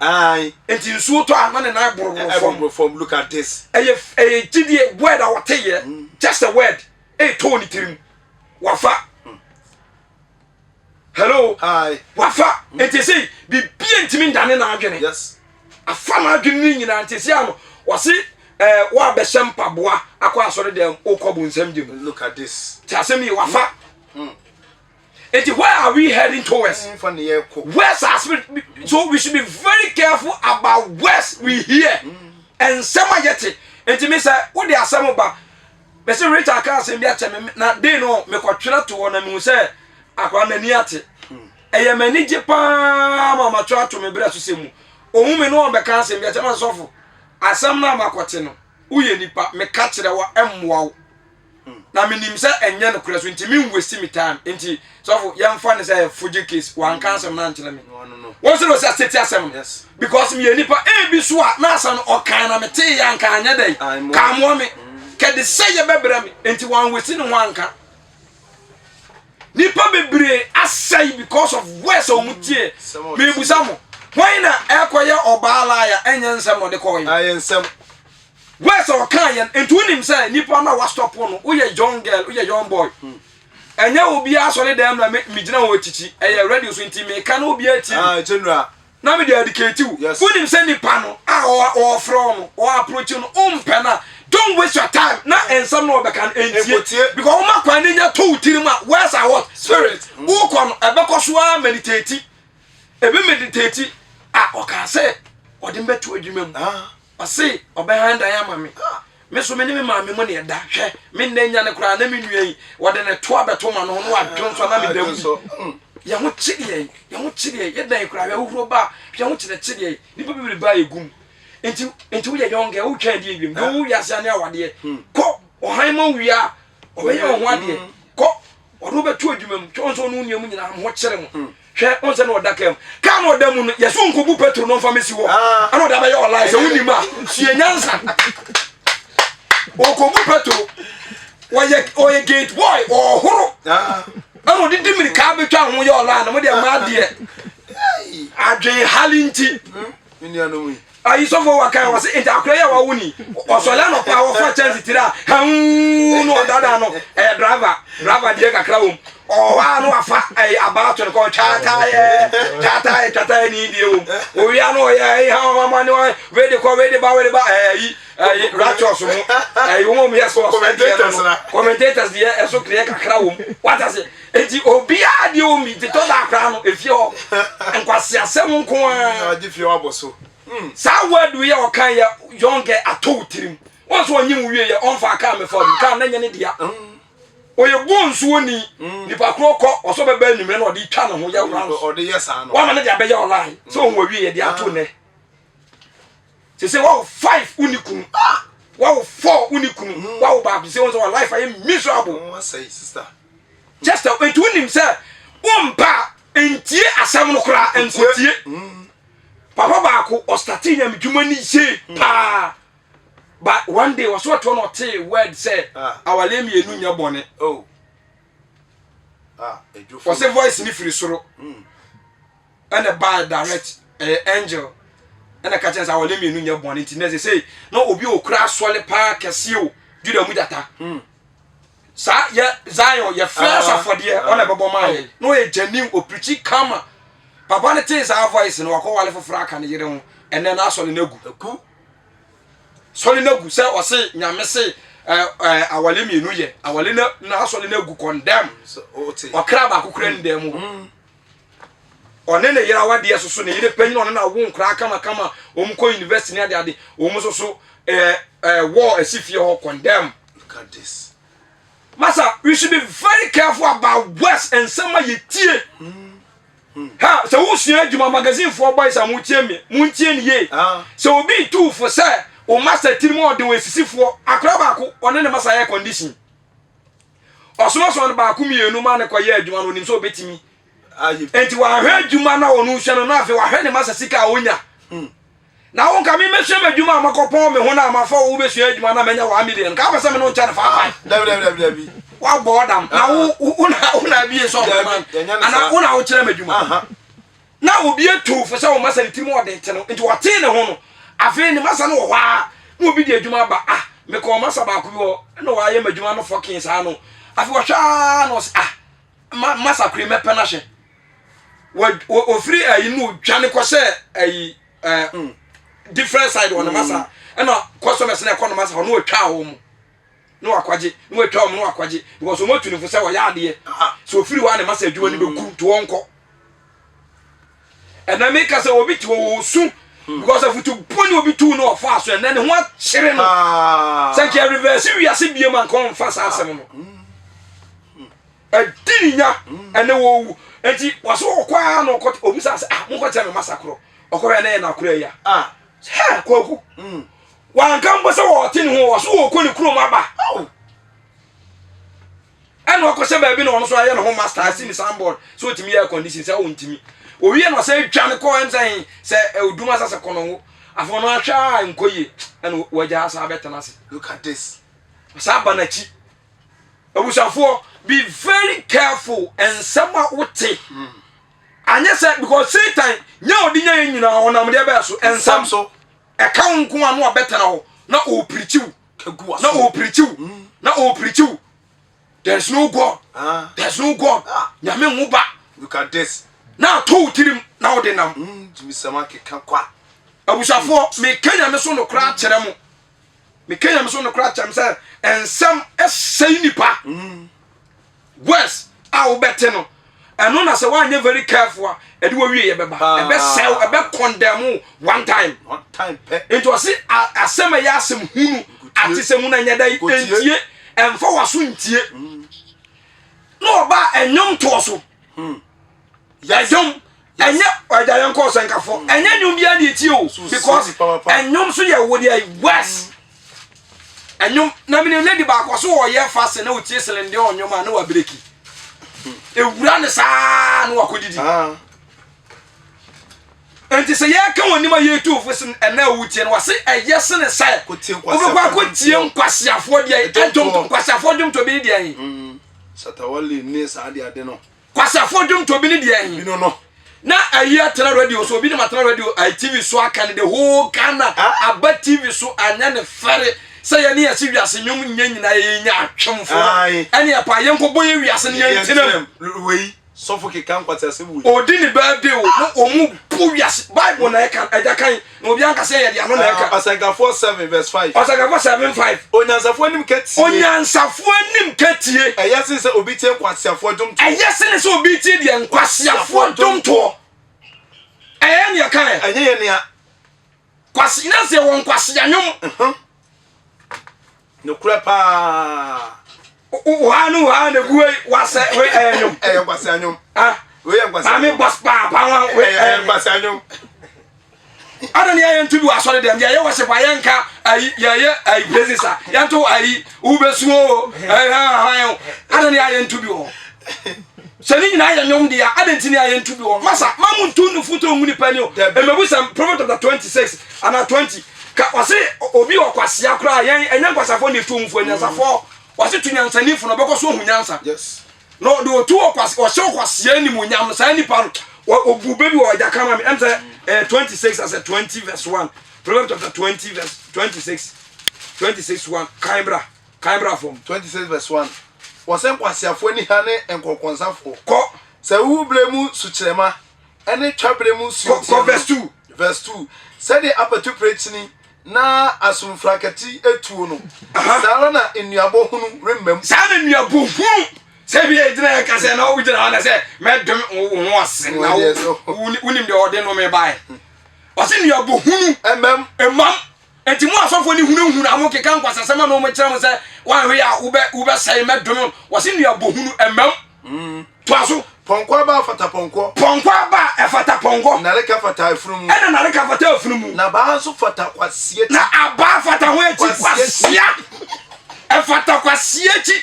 Enti nsuo tɔ a na ne nan boroboro fam. Look at this. Ɛyɛ ɛyɛ gyidie word a wɔte yɛ mm. just a word ɛtɔɔ ne tirim wafa. Mm. Hello. Hi. Wafa. Nti sei bibia ntumi ndane n'adwene. Yes. Afa n'adwene ne nyinaa nti sei ano wɔse ɛɛ wɔabɛhyɛ mpaboa akɔ asɔre dɛm okɔ bonsam gye mu. Look at this. Ti asɛm yi wafa. Mm. Nti where are we heading towards? Where's our spirit? So we should be very careful about words we hear. Nsɛm a yɛte. Nti mi sɛ wode asɛm ba Mese Rita aka asɛm bi akyɛ me na dei no mekɔtwerɛ to hɔ na mehu sɛ akwadaa n'ani ate. Ɛyɛ m'ani gye paa ma matwerɛ ato me berɛ so sɛ mu. Ɔhu me no ɔbɛka asɛm bi akyɛ ma sɔfo. Asɛm no a makɔte no, woyɛ nipa, meka kyerɛ wo ɛmmoa wo. Na menim sɛ ɛnyɛ nokorɛ so nti me waste me time. Nti sɔfo yɛmfa no sɛ Fuji case, wanka asɛm no ankyerɛ me. Wɔn sɛ ɔsi asɛti asɛm no because meyɛ nipa ebi so a na asɛm no ɔkan na metee yɛ anka anyɛ dɛn ka amoa me kɛde sɛ yɛbɛbrɛ me nti wɔn wesi ne ho anka nipa bebree asɛe because of words a wɔn tie mebusa mo wɔn na ɛkɔyɛ ɔbaa laaya ɛnyɛ nsɛm na ɔde kɔɔ yɛ nsɛm words a ɔka yɛn nti wonim sɛ nipa no a wastɔpo no woyɛ young girl woyɛ young boy. Hmm. Ɛnyɛ obiara asɔre dɛm na me megyina hɔ akyikyi. Ɛyɛ radio so nti meka na obiara tie Ah, general. Na mede adikati wo. Yes. Wonim sɛ nipa no a ɔɔfrɛ wo no, ɔɔ approach no, wompɛ no a, don't waste your time na nsɛm na ɔbɛka no ntie. Nkotie. Because woma kwan no nya tɔ wo tirim a, words are what? Spirit. Wokɔ no, ɛbɛkɔ so ara meditate. Ebi meditate a, ɔkaa sɛ ɔde me bɛto adwuma mu. Ah. Ɔse ɔbɛhan dan ama me. Me so me ne me maame mu na ɛda. Hwɛ, me nna nya no koraa na me nua yi, wɔde ne to abɛto ma no ho na wadwo nso na meda mu bi. Yɛn ho kyere yɛn, yɛn ho kyere yɛn. Yɛ dan koraa hwɛ ahohuro ba, hwɛ ho kyerɛ kyere yɛn. Nnipa bebree ba yɛ gum. Nti, nti woyɛ young girl, wotwɛn deɛ wiem. Deɛ ɔwɔ wiase ane awadeɛ. Kɔ, ɔhan ma wie a, ɔbɛyɛ wo ho adeɛ. Kɔ, ɔde wo bɛto adwuma mu. Hwɛ wo nso ɔne wo nua mu nyinaa, mo ho kyere mo. Hwɛ, wohu sɛ na ɔda kaa mu. Kaa na ɔda mu no, yɛsɛ ɔnkɔbu petro no mfa mɛsi hɔ. Ah. Ɛna ɔde abɛyɛ ɔlae sɛ wonim a, sua nyansa. Ɔkɔbu petro. Ɔyɛ ɔyɛ gate boy, ɔhoro. Ah. Ɛna ɔde di mirika abɛtwa ho yɛ ɔlae no, mo deɛ mmaa deɛ. Adwen hale nti. Me nuanom yi. Ayi sɔfo wa kan wɔsi nti akora yi a wawo ni ɔsɔle anɔpa a wɔfa kyɛnse tiri a hɛn no ɔdada no ɛyɛ driver driver deɛ kakra wɔm ɔwɔ a no wafa ɛyɛ abaa to no kɔ twataayɛ twataayɛ twataayɛ ni deɛ wɔm owia no ɔyɛ ɛyi ha wɔn ama ne wɔn wei de kɔ wei de ba wei de ba ɛyi ɛyi righteous mu ɛyi wɔn mu yɛ sports ɛdeɛ no commentators deɛ ɛso deɛ kakra wɔm wata se nti obiara deɛ wɔm bi te tɔ da akora no efie hɔ nkwasi asɛm nko ara. Ɔgye fie wabɔ so. Saa word wei a ɔka yɛ young girl atɔ wo tirim. Wɔn nso ɔnye wo wie yɛ ɔnfa kaa mɛfa bi kaa na nyɛ ne dea. Ɔyɛ bɔ nsuo ni nipa koro kɔ ɔsɔ bɛbɛ anwummerɛ na ɔde twa ne ho yɛ rounds. Ɔde yɛ saa no. Wama ne de abɛyɛ ɔline sɛ ɔhu awie yɛ de ato nɛ. Sese wawo five wonni kunu. Wawo four wonni kunu. Wawo baako sɛ wɔn sɛ wɔn life ayɛ miserable. Wɔn asɛe sister. Just a nti wonim sɛ wompa ntie asɛm no koraa nkotie. Papa baako ɔstartee nyamedwuma no yie paa but one day ɔso ɔtoɔ na ɔtee word sɛ ah. awaleɛ mmienu nyɛ bɔne. Oh. Ah, ɔsɛ voice no firi soro hmm. ɛna baa direct ɛyɛ angel ɛna ka kyɛn sɛ awaleɛ mmienu nyɛ bɔne nti na ɛsɛ sɛ na obi okura asɔle paa kɛseɛ o Juda mu gyata. Hmm. Saa yɛ Zion yɛ first ah. afɔdeɛ ɔna ɛbɛbɔ maa yɛ na ɔyɛ genuine ɔpirikyi kama papa no tee saa voice no wakɔ wale foforɔ aka ne yere ho ɛnɛ na asɔre no agu Aku. sɔre no agu sɛ ɔse nyame se ɛɛ awale mmienu yɛ awale na n'asɔre na egu condemn ɔkra baako kura ne dan mu hɔ mm. ɔne ne yere awadeɛ soso ne yere panyin ɔne na awo nkora kamakama wɔn kɔ university ne adeade wɔn soso ɛɛ ɛɛ wall ɛsi fie hɔ condemn. Look at this. Masa, we should be very careful about words nsɛm a yɛtie. Mm. Ha, sɛ wosua adwuma magazine foɔ boys a motie me, montie ne yie. Ah. Sɛ obi tu fo sɛ o masa tirim ɔde wɔ esisifoɔ, akora baako ɔne ne masa yɛ condition. Ɔsomasoma no baako mmienu ma ne kɔyɛ adwuma no onim sɛ obetumi. Enti wahwɛ adwuma na ɔno sua no na afei wahwɛ ne masa sika a onya. Hmm. Na wo nka me mɛsua m'adwuma a makɔpɔn me ho na mafa wo wobɛsua adwuma na manya 1 million nka wopɛ sɛ me ne wo nkyɛ no faafae Dabi dabi dabi dabi. woabɔ dam na wo wo na wo na abie sɛ Dabi, ɔman yɛnyɛ no anaa saa. wo na wokyerɛ m'adwuma Aha. na obi atu fo sɛ wo masa ne tirim ɔden te no nti ɔtee ne ho no afei ne masa no wɔ hɔ a na obi de adwuma aba ah mekɔɔ masa baako bi hɔ na wayɛ m'adwuma no fɔkin saa no afei ɔhwɛ a na ɔsɛ ah ma masa kure mɛpɛ no ahwɛ wɔfiri ayi no dwane kɔhyɛ ayi ɛɛ hmm. different side wɔ ne masa hmm. ɛna customers na ɛkɔ ne masa hɔ na wɔatwa wɔn mu na wakwagye na wɔatwa wɔn na wakwagye because wɔn atu ne fo sɛ wɔyɛ adeɛ ah. so ofiri hɔ a ne masa adwuma no bɛgu hmm. nti wɔn kɔ ɛnna mi ka sɛ obi te wɔ wɔ su because afutu bɔ ne obi tu no ɔfa so ɛnna ne ho akyere no ah. sɛ nka reverse wiase bie ma nka ɔnfa saa asɛm no. Ɛdi ne nya ɛne wɔwu nti wɔso ɔkɔ ara na ɔkɔ obi sa sɛ ah monkɔ kyerɛ me masa korɔ ɔkɔhwɛ na yɛ n'akora yi a ah hɛ kwaku mm. wanka mpo sɛ wɔte ne ho wɔso wɔkɔ ne kurom aba ɛna ɔkɔhyɛ baabi na ɔno so ayɛ ne ho master asi ne signboard sɛ ɔtumi yɛ condition sɛ ɔntumi owie na ɔsɛ dwane kɔ ɛm sɛ sɛ odum asa sɛ kɔnɔngo afɔ no ahwɛ a nkɔ yie ɛna wagya asa abɛtena ase look at this ɔsa aba n'akyi Abusuafoɔ be very careful nsɛm a wote anyɛ sɛ because Satan nya ɔde nya yɛn nyinaa ɔnam deɛ bɛyɛ so nsɛm so ɛka wo nko a na wabɛtena hɔ na ɔpirikyiw na ɔpirikyiw mm. na ɔpirikyiw there is no God ah. there is no God ah. nyame nwo ba look at this na ato wo tirim na wode nam mm, abusuafoɔ meka nyame so nokora akyerɛ mo Meka Nyame so nokorɛ akyerɛ m sɛ nsɛm sɛe nipa. Mm. Words a wobɛte no ɛno na sɛ woanyɛ very careful a ɛde wɔwie yɛ bɛba ɛbɛsɛe wo ɛbɛ condemn one time. One time pɛ. Nti ɔse asɛm a ɛyɛ asɛm hunu ate sɛ mu na nyɛ dɛ ntie ɛmfa waso ntie mm. na ɔba ɛnwom toɔ so. Hmm. Ɛdwom ɛnyɛ ɔgya yɛn kɔ ɔsɛnkafo mm. ɛnyɛ nnwom biara na etie o because ɛnwom so yɛ wo deɛ worse mm. ɛnwom na mi ni lady baako so ɔyɛ fast na otie selende ɔnwom a na wabireki hmm. ewura ne saa na wakɔ didi ah. nti sɛ yɛka wɔn anim a yɛtu ofo sɛ ɛnna ɛwɔ tie no wɔse ɛyɛ sene sɛ wobɛkɔ akɔtie nkwasiafoɔ deɛ ɛdwom nkwasiafoɔ dwom to bi ne deɛ yi. Mm. Satawale ne saa deɛ ade no. Kwasafo dwomtoɔ bi ne deɛ he. Bi no no. Na ayi atena radio so, obi nim atena radio ayi TV so aka ne the whole Ghana Ah. aba TV so anyɛ ne fɛre sɛ yɛne yɛse wiase nnwom nyɛ nyinaa yɛyɛ nyaatwomfoɔ Ae. ɛne ɛpa yɛnkɔbɔ yɛ wiase no yɛntena mu. Wei sɔfo keka nkwaseasɛm wei. Ɔdi ne birthday o na ɔmu bu wiase Bible na ɛka agya kan na obi anka sɛ yɛde ano na ɛka. Ah, Ɔsɛnkafoɔ 7 verse 5. Ɔsɛnkafoɔ 7 5. Onyansafoɔ anim ka tie. Onyansafoɔ anim ka tie. Ɛyɛ sen sɛ obi tie nkwaseafoɔ dwomtoɔ. Ɛyɛ sene sɛ obi tie deɛ nkwaseafoɔ dwomtoɔ. Ɛyɛ nea ka ɛ. Ɛnyɛ yɛ nea. Kwasi na sɛ wɔ nkwasea nwom. Nokorɛ paa. Woha no woha na gu wei wasɛ wei ɛyɛ nwom. Ɛyɛ nkwasea nwom. Ah. Wei yɛ nkwasea. Maame bɔs paapa wa wei ɛyɛ nkwasea nwom. Ada ne yɛyɛ nto bi wɔ asɔre dɛm yɛyɛ worship a yɛnka ayi yɛyɛ ayi praises a yɛnto ayi wobɛsu o ɛyɛ han o ada ne yɛayɛ nto bi wɔ sɛ ne nyinaa yɛ nnwom deɛ a adɛn nti ne yɛayɛ nto bi wɔ masa ma mo nto no foto ngu nipa ni o ɛmɛbu sɛm Proverbs chapter 26 ana 20 Ka ɔse obi wɔ kwasea koraa yɛn ɛnyɛ nkwaseafoɔ na etu wɔn fo anyansafoɔ ɔse tu nyansani fo na ɔbɛkɔ so ahu nyansa Yes. na ɔde otu ɔkwase ɔhyɛ ɔkwasea animuonyam no saa nipa no ɔbu bɛ bi wɔ ɔgya kama mi ɛm sɛ ɛɛ 26 asɛ 20 verse 1 Proverbs chapter 20 verse 26 26 1 kan bra kan bra fam. 26 verse 1 Wɔsɛ nkwaseafoɔ ani ha ne nkɔnkɔnsafoɔ. Kɔ. Sɛ wohu berɛ mu sukyerɛma ne twaberɛ mu Kɔ nsuoteɛ kɔ verse no. 2. Verse 2 Sɛdeɛ apatuprɛ kyini. Na asomfrakati tuo no, saa ara na nnuabɔ hunu remma mu. Saa na nnuabɔ hunu sɛ bi gyina yɛ ka sɛ na wogyina hɔ na sɛ mɛdome wo ho ase na wonim deɛ ɔde nnome baeɛ. Ɔse nnuabɔ hunu mmam. Mmam. Enti mo asɔfoɔ no hunahuna mo keka nkwasasɛm a na wɔn kyerɛ mo sɛ wanhwɛ a wobɛ wobɛsɛe mɛdome wɔse nnuabɔ hunu mmam. Mm. Toa so. Pɔnkɔ aba fata pɔnkɔ. Pɔnkɔ aba ɛfata pɔnkɔ. Nareka fata afunumu. Ɛna nareka fata afunumu. Na abaa nso fata kwasia ti. Na abaa fata ho akyi kwasia. Ɛfata kwasia akyi.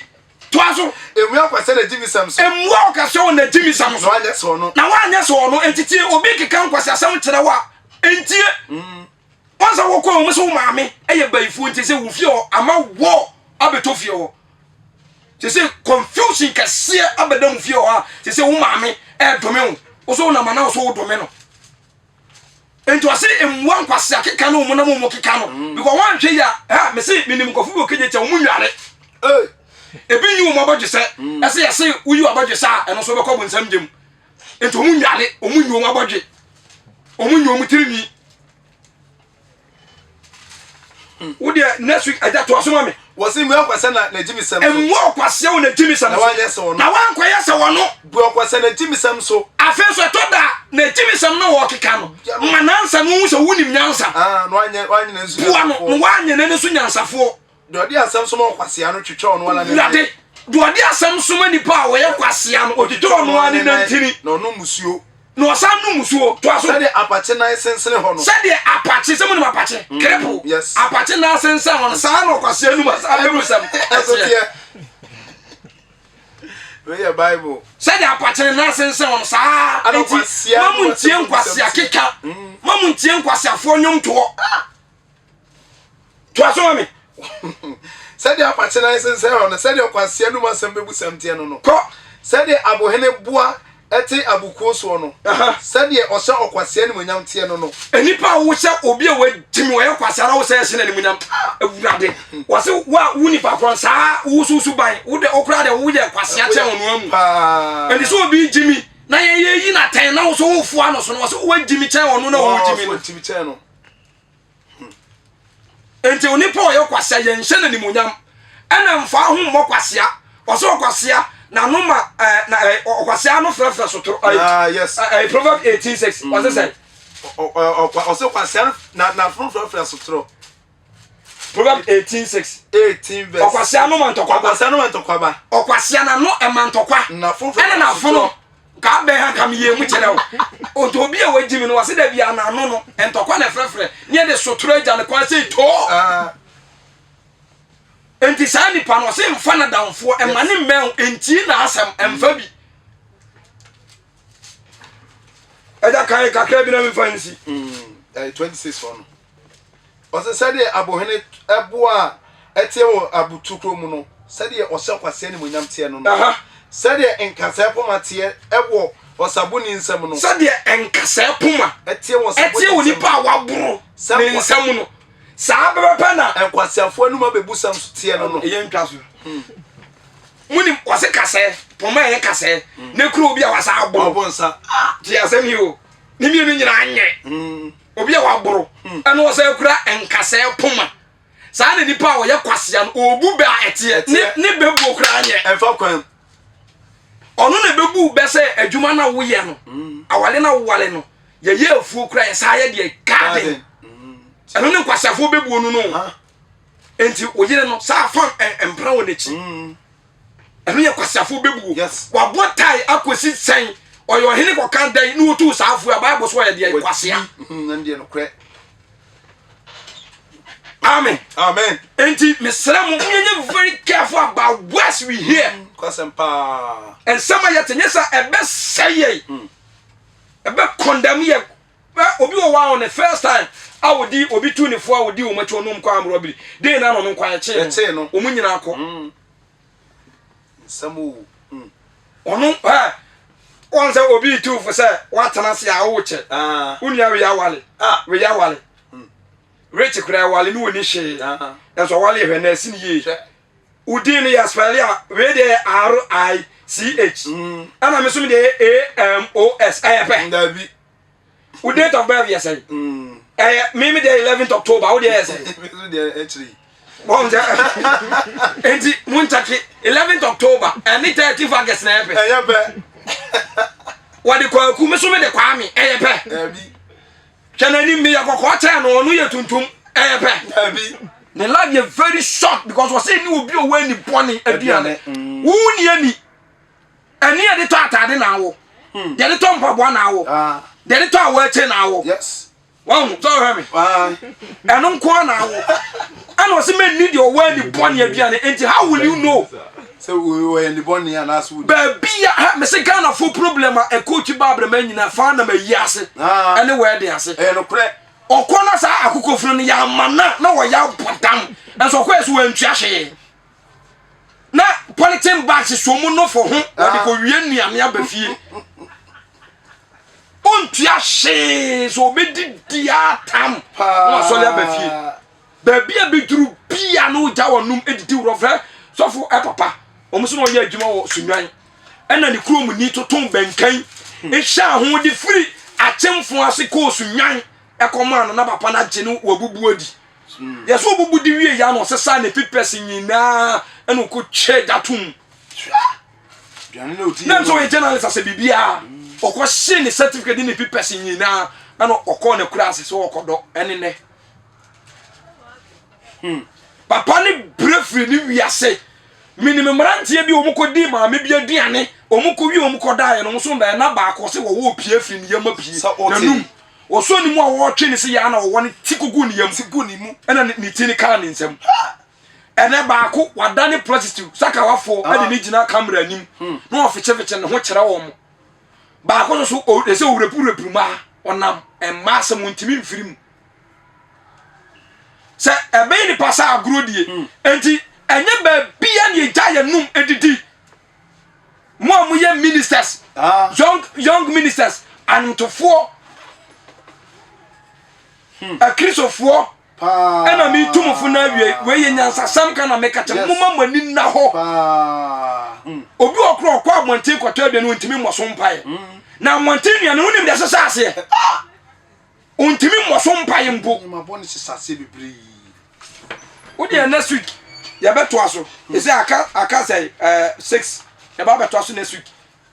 Toa so. Mmua ɔkwasea n'agyimisɛm so. Mmua ɔkwasea wɔ n'agyimisɛm so. Na wanyɛ sɛ ɔno. Na wanyɛ sɛ ɔno. Enti tie, obi keka nkwaseasɛm kyerɛ wo a, ntie. Mm. Wɔn sɛ wokɔ wɔn sɛ wo maame yɛ bayifoɔ nti sɛ wo fie hɔ ama wɔ abɛtɔ fie hɔ. Sɛ sɛ confusion kɛseɛ abɛda mu fie hɔ a, sɛ sɛ wo maame ɛredome wo, wo so wonam anaa wo so wodome no. Nti ɔse mmua nkwasea keka no wɔn nam wɔn keka no mm. because wɔn anhwɛ yi a ha mese menim nkɔfo bi wɔ kegye kyɛ wɔn nware ebi nyi wɔn abɔdwesɛ mm. ɛsɛ yɛse woyi wɔn abɔdwesɛ a ɛno nso bɛkɔ bonsam gyem nti wɔn nware wɔn nyi wɔn abɔdwe wɔn nyi wɔn tirinwi Wo deɛ next week agya to aso ma me. Wɔsi mmua ɔkwasea na n'agyimisɛm so. Mmua ɔkwasea wɔ n'agyimisɛm so. Na wanyɛ sɛ ɔno. Na wankɔyɛ sɛ ɔno. Bu ɔkwasea n'agyimisɛm so. Afei nso ɛtɔ da n'agyimisɛm no wɔkeka no ma nansa no wohu sɛ wonim nyansa. Ah, na wanyɛ wanyɛ n'ani so Bua no na wanyɛ n'ani so nyansafoɔ. Deɛ ɔde asɛm soma ɔkwasea no twitwa ɔno ara ne nan. Awurade, deɛ ɔde asɛm soma nipa a ɔyɛ kwasea no, ɔtwitwa ɔno ara ne nantini. Na ɔnom musuo. Na ɔsan nom musuo. Toa so. Sɛdeɛ apakye nan sensene hɔ no. Sɛdeɛ apakye, sɛ monim apakye, mm, krepo. Yes. Apakye nan sensene hɔ no, saa na ɔkwasea num asɛm ɛteɛ. Wei yɛ Bible. Sɛdeɛ apakye ne nan sensene hɔ no, saa. Enti, ma mo ntie nkwasea keka. Mm. Ma mo ntie nkwaseafoɔ nnwomtoɔ. Ah. Toa so ma me. Sɛdeɛ apakye nan sensɛn hɔ no, sɛdeɛ ɔkwasea anum asɛm bɛbu sɛm teɛ no no. Kɔ. Sɛdeɛ abohene boa te abokuo soɔ no, sɛdeɛ ɔhyɛ ɔkwasea animuonyam teɛ no no. Nnipa a wohyɛ obi a wagyimi ɔyɛ kwasea na wosɛ ɛhyɛ no animuonyam. Awurade, wɔse wo a wo nipa korɔ saa wo so suban, wo de wokora deɛ woyɛ kwasea kyɛn ɔno amu. Ɛnti sɛ obi gyimi na yɛn yɛyi no atɛn na wo so wofoa no so no, wɔse woagyimi kyɛn ɔno na wogyimi no. Enti onipa a ɔyɛ kwasea yɛnhyɛ no animuonyam, ɛna mfa ho mmɔ kwasea. Ɔsɛ ɔkwasea n'ano ma ɛɛ na ɛɛ ɔkwasea ano frɛfrɛ sotoro. Ɛɛ ah, yes. Ɛɛ Proverbs 18:6. Ɔsɛ sɛ. Ɔsɛ kwasea na n'ano frɛfrɛ sotoro. Proverbs 18:6. 18 verse. Ɔkwasea ano ma ntɔkwaba. Ɔkwasea ano ma ntɔkwaba. Ɔkwasea n'ano ɛma ntɔkwa. Ɛna n'afono. Nka abɛn ha nka meyɛ mu kyerɛ wo. Nti obi a wagyi me no wɔse da bia n'ano no ntɔkwa na ɛfrɛfrɛ ne yɛde sotoro agya no kwan sɛ too. Ah. Nti saa nipa no ɔse mfa n'adamfoɔ ɛma ne mmɛn ntie n'asɛm ɛmfa bi. Ɛda kan kakra bi na memfa nsi. 26 hɔ no. Ɔse sɛdeɛ abohene boɔ a ɛteɛ wɔ abotukorɔ mu no, sɛdeɛ ɔhyɛ kwasea animuonyam teɛ no no, sɛdeɛ nkasɛɛ poma teɛ wɔ ɔsaboni nsam no, Sɛdeɛ nkasɛɛ poma ɛteɛ wɔ ɛteɛ wɔ nipa a waboro ne nsam no, saa pɛpɛpɛ na. Nkwaseafoɔ anum abɛbusɛm so teɛ no no. Ɛyɛ ntwa so. Munim, wɔse kasɛɛ, poma ɛyɛ kasɛɛ, na ekura obi a wasa aboro. Wabɔ nsa. Te asɛm yi o, ne mmienu nyinaa nyɛ. Obi a waboro ɛna ɔsan kura nkasɛɛ poma. Saa na nipa a ɔyɛ kwasea no ɔbu bɛ a ɛteɛ ne ne bɛbuo koraa nyɛ. Ɛmfa kwan. Ɔno na ɛbɛbu bɛ sɛ adwuma no a woyɛ no, mm. awale no a wowale no, yɛyɛ afuo koraa yɛsaa yɛ deɛ garden. Mm. Ɛno ne nkwaseafoɔ bɛbuo no no. Enti oyere no saa fa mpena wɔ n'akyi. Mm. Ɛno yɛ kwaseafoɔ bɛbuo. Wabɔ tae akɔsi sɛn ɔyɛ ɔhene kɔka dɛn na wɔtuu saa afoɔ a Bible so ɔyɛ deɛ kwasea. Mm, Amen. Amen. Enti mesrɛ mo yɛnyɛ very careful about words we hear. Mm, kwasɛm paa. Nsɛm a yɛte nyɛ sɛ ɛbɛsɛe yɛn. Mm. Ɛbɛ condemn yɛ Obi wɔ hɔ a on the first time a odi obi tu ne fo a odi wɔn akyi ɔnom kɔ amorɔbiri den na ɔno nkwa yɛkyee no wɔn nyinaa kɔ. Mm. Nsɛm o. Mm. Ɔno ɛ wɔn sɛ obi tu fo sɛ watena ase a ɔwɔ Ah. Wo nua wei awale. Ah. Wei awale. Mm. Rich kura awale ne wɔni hwee. Ah. Nso awale hwɛ na ɛsi ne yie. Wo din no yɛ spɛle a wei deɛ yɛ R I C H. Mm. Ɛna me so me deɛ yɛ A M O S ɛyɛ pɛ. Dabi. Wo date of birth yɛ sɛn? Mm. Ɛyɛ me me deɛ 11th October wo deɛ yɛ sɛ. Me nso deɛ akyire yi. Wɔn sɛ nti mo nkyɛke 11th October ɛne 30th August na ɛyɛ pɛ. Ɛyɛ pɛ. Wɔde kwaku me so me de kwame ɛyɛ pɛ. Ɛbi. Hwɛ n'anim meyɛ kɔkɔɔ kyɛn no ɔno yɛ tuntum ɛyɛ pɛ. Ɛbi. Ne life yɛ very short because wɔsɛ ni obi ɔwɔ ani bɔne aduane. Wo ni ani. Ɛne yɛde tɔ ataade na awo. Hmm. Yɛde tɔ mpaboa na awo. Ah. Yɛde tɔ awɔ akyi na awo. Yes. Wɔn sɛ ɔhwɛ me. Ɛno nko ara na awo. Ɛna ɔsɛ mɛ ni deɛ ɔwɔ ani bɔne aduane nti how will you know? Sɛ wɔyɛ ni bɔne anaasɛ wo. Baabi ya ha mɛ sɛ Ghana fo problem a ɛkɔɔkyi ba abrɛma nyinaa fa na ma yi ase. Ah. Ɛne wɛɛden ase. Ɛyɛ nokorɛ. Ɔkɔ na saa akokɔ funu no yɛ ama na na wɔyɛ abɔ dam. Ɛnso ɔkɔ yɛ so wɔantua hwee. na polythene bags so mu nofo ho wɔde ah. kɔ wie nnuane aba fie ontua hwee so obɛdidi atam na wasɔre aba fie baabi a bɛduru bia na ogya wɔnom didi worɔfrɛ sɔfo papa wɔn so na ɔyɛ adwuma wɔ sunwan ɛna ne kurom ni toto bɛnkan ɛhyɛ ho de firi akyemfo ase kɔɔ sunwan ɛkɔmaa no na papa no agye no wabubu adi Yɛsɛ obubu de wie ya na ɔsesa ne pipɛs nyinaa ɛna ɔkɔ twɛ gya tom. Na nso ɔyɛ journalist asɛ biribiara ɔkɔ hye ne certificate ne pipɛs nyinaa ɛna ɔkɔɔ ne kura ase sɛ ɔkɔdɔ ɛne nɛ. Hmm. Papa ne brɛ firi ne wiase. Menim mmeranteɛ bi a wɔn kɔ di maame bi aduane wɔn kɔ wie wɔn kɔ daeɛ no wɔn so daeɛ na baako sɛ wɔwɔ pie firi ne yam apue n'anum. Wɔsɔɔ ne mu a wɔretwe no sɛ yaa na ɔwɔ no ti koguu ne yam. Ti gu ne mu. Ɛna ne ti no kaa ne nsam. Ɛnɛ baako wadane prostitute sakawafoɔ ah. ɛde ne gyina kamera anim hmm. na ɔfekyefekye ne ho kyerɛ wɔn. Baako nso so ɛsɛ owurepurepuru mmaa ɔnam mmaa asɛm ntumi mfiri mu. Sɛ ɛbɛyɛ nipa sɛ agorɔ die hmm. nti ɛnyɛ baabi a ne egya yɛ num edidi. mo a moyɛ ministers ah. young young ministers anwomtofoɔ hmm. akristofoɔ ɛna metu mo fo no awie wei yɛ nyansasɛm ka na meka kyɛ moma mo ani nna hɔ hmm. obi wɔ korɔ ɔkɔ abɔnten kɔtɔ aduane ɔntumi mmɔ so mpaeɛ hmm. na abɔnten nnuane wonim deɛ ɛsesɛ aseɛ ah! Ontumi mmɔ so mpae mpo. Nneɛma bɔne hyehyɛ aseɛ bebree. Wo deɛ next week yɛbɛtoa so. Ɛsɛ aka aka sɛ ɛɛ 6 yɛba abɛtoa so next week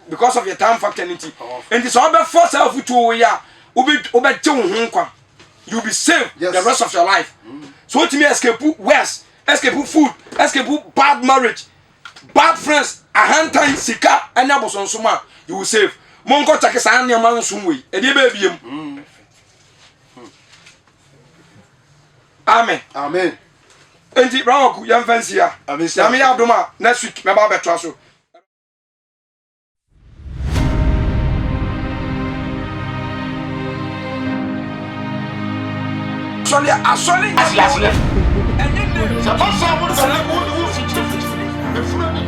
because of your time factor no nti. Nti sɛ wobɛfa saa afotuo wei a wobɛgye wo ho nkwa. You be saved yes. the rest of your life. Mm. So wotumi escape worse, escape food, escape bad marriage. Bad friends, ahantan, sika ɛne abosonsom a you will save. Monkɔ kyɛke saa nneɛma nson wei. Ɛdeɛ bɛyɛ biem. Mm. Amen. Amen. Enti Brawaku yɛmfa nsia. Nyame yɛ adom a next week mɛba abɛtoa so. Asɔre asɔre nyɛ Ase aseɛ. Ɛnyɛ name. Sɛ ɛba saa a, wode bɛyɛ wo ne wo mfikyiri mfikyiri efunu ani.